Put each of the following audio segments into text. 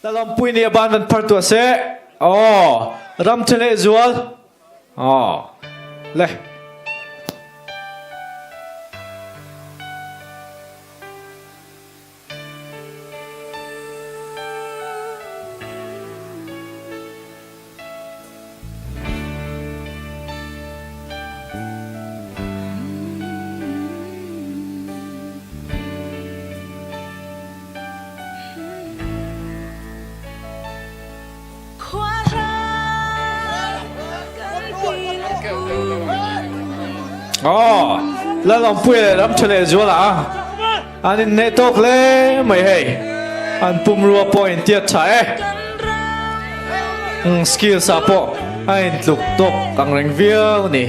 Lalompui nih a ban van phar tuah seh. Oh, ram ṭha zual. Oh, le. Oh, lalawmpui le ram ṭha lehzual ah an in neh tawk le mai hei. An pumrua pawh in tiat ṭha e. Skills ah pawh a in tluk tawk ang reng viau ni.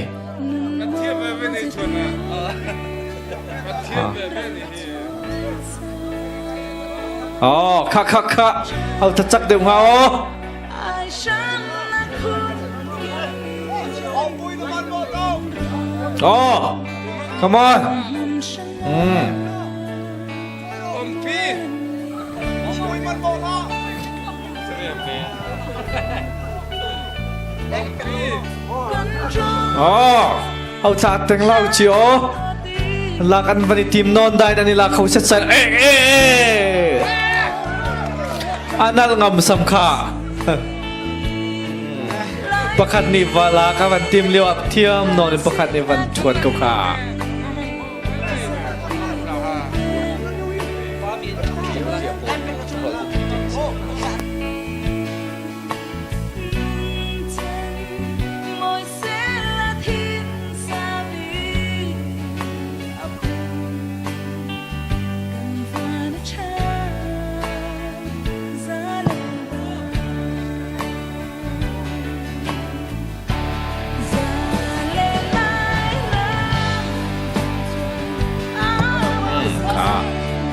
Oh, kha kha kha. Au ta chak deuh nga o. Oh, come on. Oh, au cha teng lau chi o. Lak an van i tim non dai an i lak kho set sai. Eh eh eh. Anal ngam sam kha. Pakhat nih va la ka van tim lio ap thiam non in pakhat nih van chuan ko kha.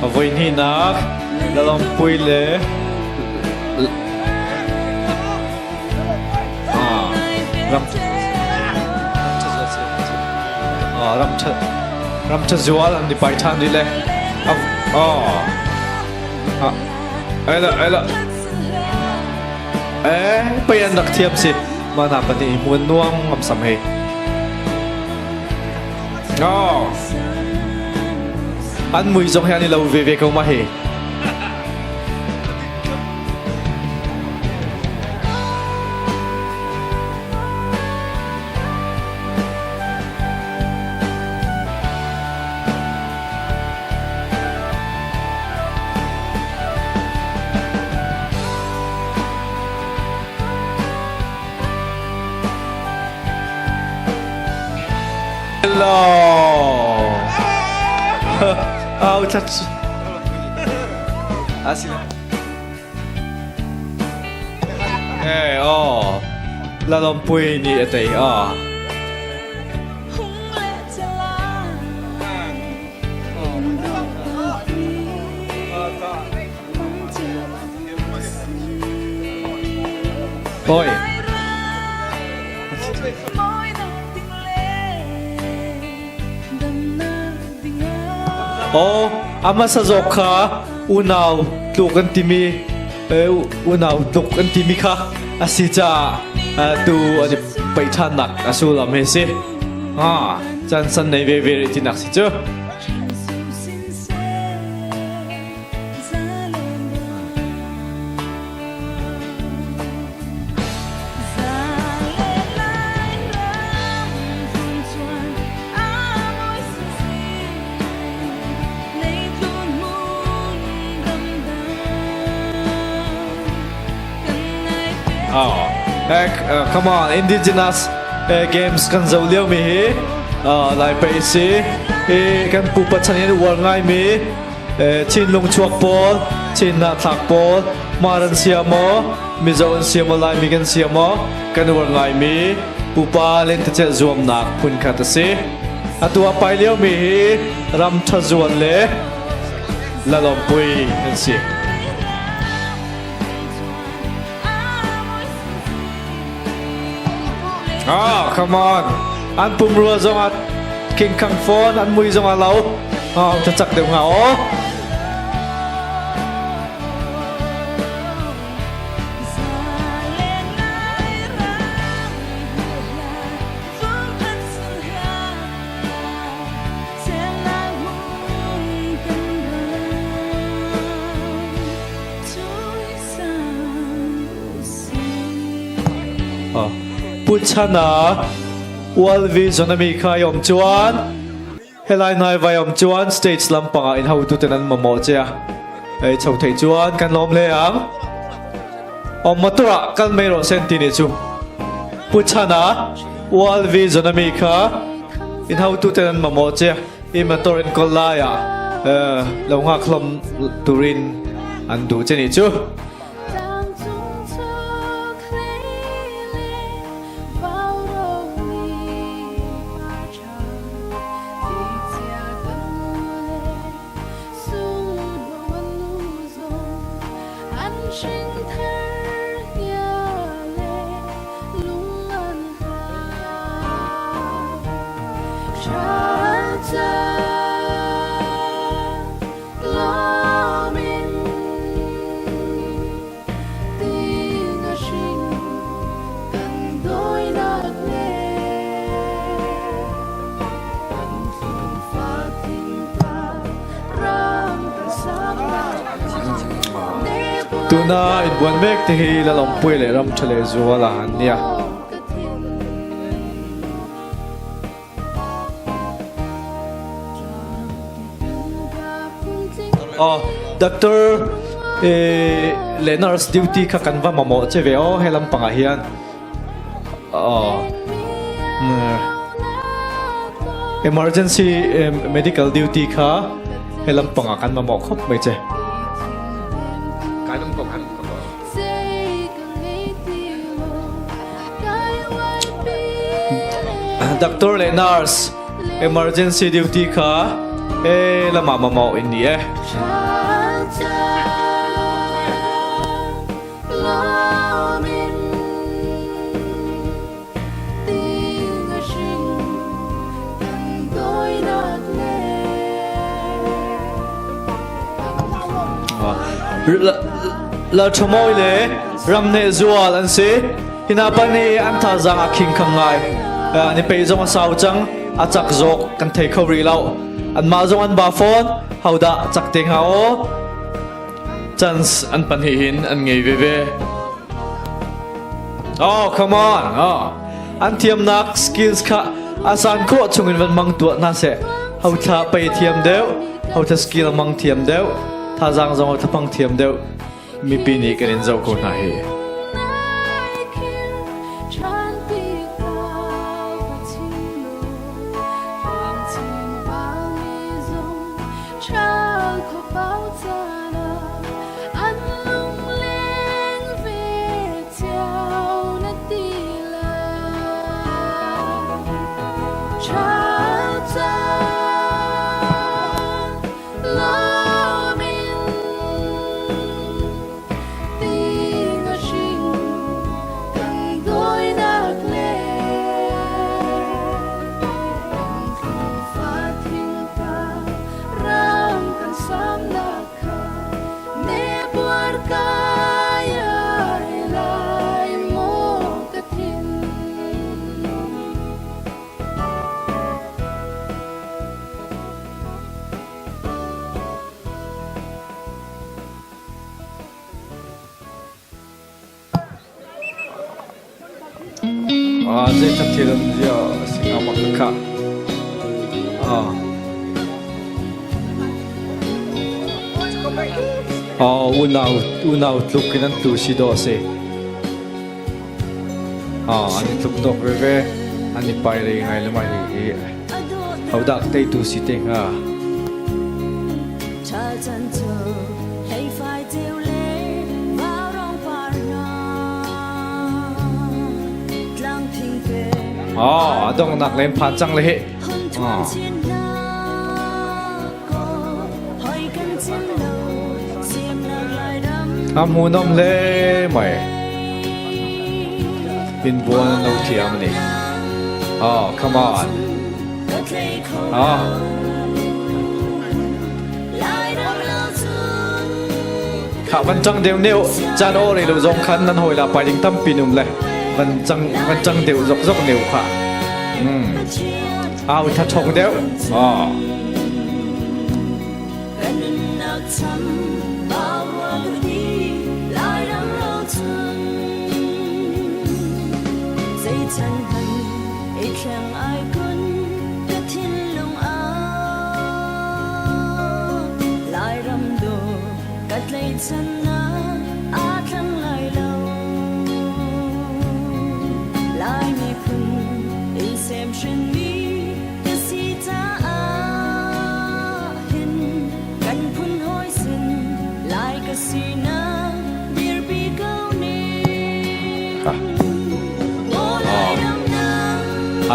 A voihnihnak lalawngpui le ram ṭha zual an i pai ṭhan rih le ai la ai la Eh, pei an rak thiam si. Mah hna pahnih hi hmuan nuang ngamsam hei. Oh. An mui zong hi an i lo ve ve ko ma hi. Hello. Au chat. Asina. Eh, oh. Lalompui ni atei oh. Oi. Oh, a hmasa zawk kha unau tluk an timi unau tluk an timi kha a si caah tu an i paih ṭhannak a sullam hi a si. Ah, caan san nei ve ve rih tinak si cu. Oh, heck, come on, indigenous games kan zo lio mi hi lai pei si hi kan pupa chan in uar ngai mi Chinlung chuak pawl, Chin hnahthlak pawl, Mar an sia maw, Mizo an sia maw, Laimi kan sia maw, kan uar ngaimi pupa lentecelh zuamnak phunkhat a si. Atu a pai liomi hi ram ṭha zual le lalawmpui an si. Ah, come on. An pumrua zong ah king khang fawn, an mui zong ah lo. Oh, tacak deuh nga oh. Pu Chana World Vision ami kha i om chuan helai hnai vai om chuan stage lampang ah in hotu ten an mamawh che a. Ei chho thei chuan kan lawm hle ang. Om motor ah kal mai rawh sen ti ni chu. Pu Chana World Vision ami kha in hotu ten an mamawh che a. I motor enkawl laiah lo nghak hlawm turin an duh che nih chu. Tuna inbuan mek te hi Lalawmpui leh Ramtha leh Zuala an nia. Aw doctor leh nurse duty kha kan va mamawh che ve aw he lampangah hian aw emergency medical duty kha he lampangah kan mamawh khawp mai che. Doctor leh nurse emergency duty kha he lamah mamawh in ni e. Lalṭhamawi le Ramneh Zual an si. Hi hna pa nih an thazaang a khing khang ngai. An i pei zong a sau cang, a cak zawk kan thei kho rih lo. Anmah zong an ba fawn, hodah cak te hnga aw? Chance an pahnih hin an ngei veve. Oh, come on. Oh. An thiamnak skills kha a san khawh chungin van mang tuah hna seh. Ho thla pei thiam deuh, ho thla skill mang thiam deuh, thazaang zong ho thla pang thiam deuh. Mipi nih kan in zoh ko hna hi. Zei thil an zia si hnga mak kha. Ah. Unau unau tluk in an tlu si dawh a si. Ah, an i tluk tawk veve. An i pai rei ngai le mah hi hi. Hodah teitu si te hnga? Oh, a donghnak len phan cang le hi. Oh. A hmuhnawm hle mai. Inbuan an lo thiam a ni. Oh, come on. Oh. Kha van cang deuh neu caan aw rei lo zong khan nan hawi la pai ding tampi num le van cang van cang deuh zok zok neu kha. Au tha thong deuh. Oh.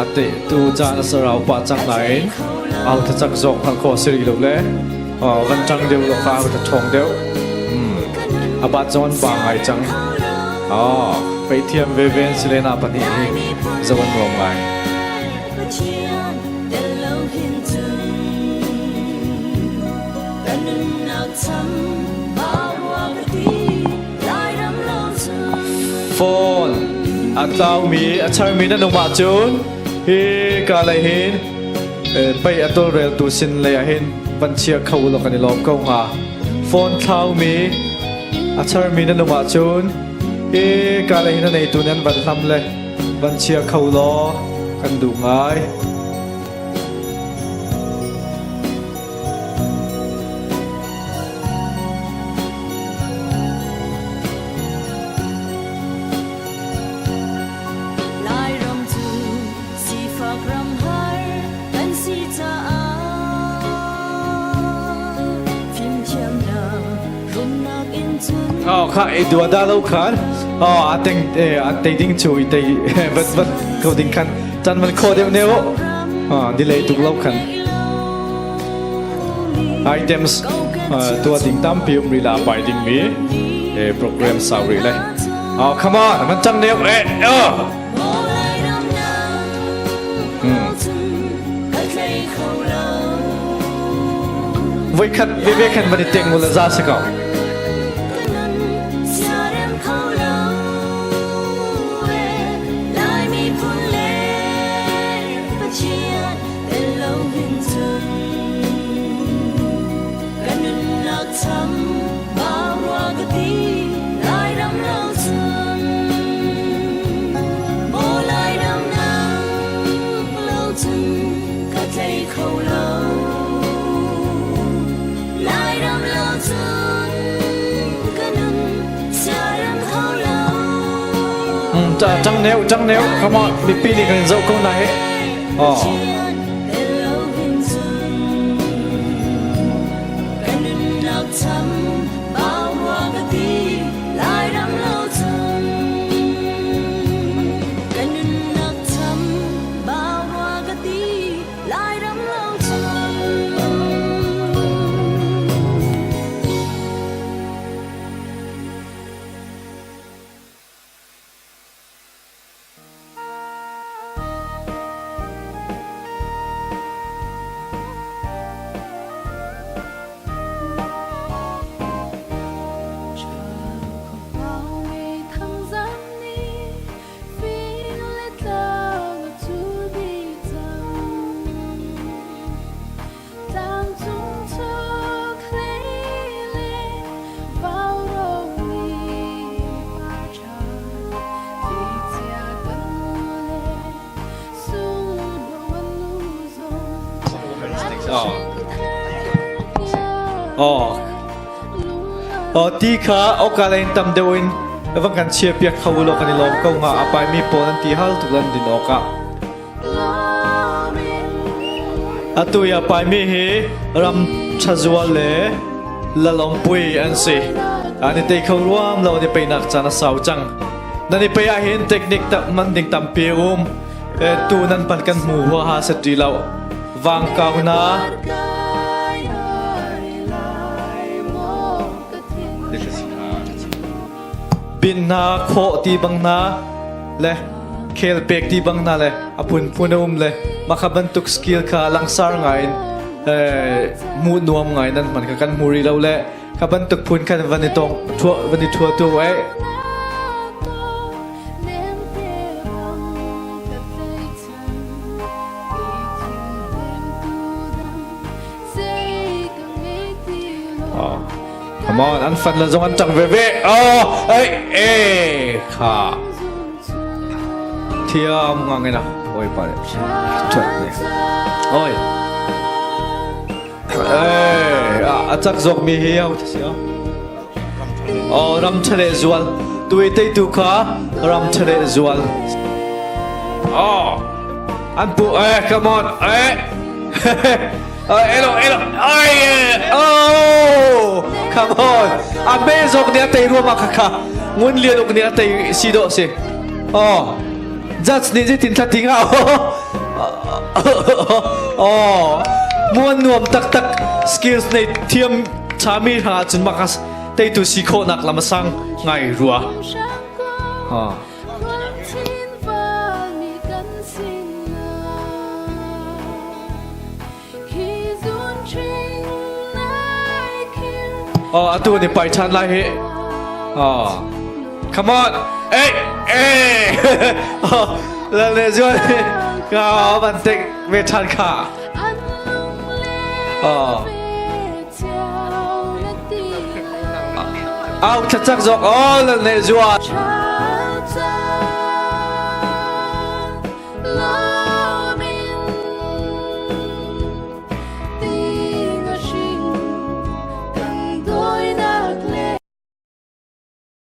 A te tu caan a sarau pah cang nain au thacak zong hngalh khawh a si rih lo le van ṭang deuh lo kha a ṭhawng deuh. A bat zong an ba ngai cang. Pei thiam veve an si le na pahnih hi zoh an nuam ngai. Phone a tlaumi a charmi nan um ahcun hi ka lei hin pei a tawlreltu sin lei ah hin van chia kho law kan i lawm ko hnga. Phone thlaumi a charmi nan um ahcun hi ka lei hin a neitu nan van hlam le van chia kho law kan duh ngai. Lairam cu sifak ram har kan si caah fimthiamnak rumnak in cun Oh, kha i dua da lo khan. Oh, a teng a te ding chu i te vat vat ko ding khan chan man kho deuh neu. Ah, delay tuk lo khan. Items tua ding tampi um rih la pai ding mi program sau rih le. Oh, come on, man cang neu eh. Oh. Voikhat veve khan van i teng la za si ko. Ṭang neu, ṭang neu, come on, mipi nih kan in zoh ko na hi. Oh. Ti kha awka lei in tam deuh in van kan chia piak kho law kan i lawm ko hnga. A paimi pawl an ti hal tuk lan din awkah. Atu i a paimi hi ram ṭhazual le lalawngpui an si. An i tei kho ruam lo an i peinak caan a sau cang. Nan i pei ahhin technique tak man ding tampi a um. Tu nan pan kan hmu huaha set ti lo. Vangkau na bin hna khawh ti bang hna le khel pek ti bang hna le a phunphun a um le mah kha bantuk skill kha langsar ngai in hmuh nuam ngai nan hman kha kan hmu rih lo le kha bantuk phun khan van i tong thua van i thua tu ai. Oh, come on, an fan le zong an ṭang veve. Oh, ei, eh, kha. Thiam ngang ina. Oi pare. Ṭhat ne. Oi. Eh, a chak zawk mi hi au si. Oh, ram ṭha le zual. Tuai teitu kha ram ṭha le zual. Oh, an pu eh, come on, eh. Elo, elo, ai, oh, come on. A me zok nih a tei ruam ah kha ngun lian uk nih a tei si dawh si. Oh, judge nih zeitin thla ti nga oh, muan nuam taktak skills nei thiam chami hna cun makas teitu si khawhnak lam a sang ngai rua. Oh. Oh, atu ni pai ṭhan lai hi. Oh. Come on. Hey, hey. Oh, la le zuan. Ka ban tek ve ṭhan kha. Oh. Au thlacak zok. Oh, la le zuan.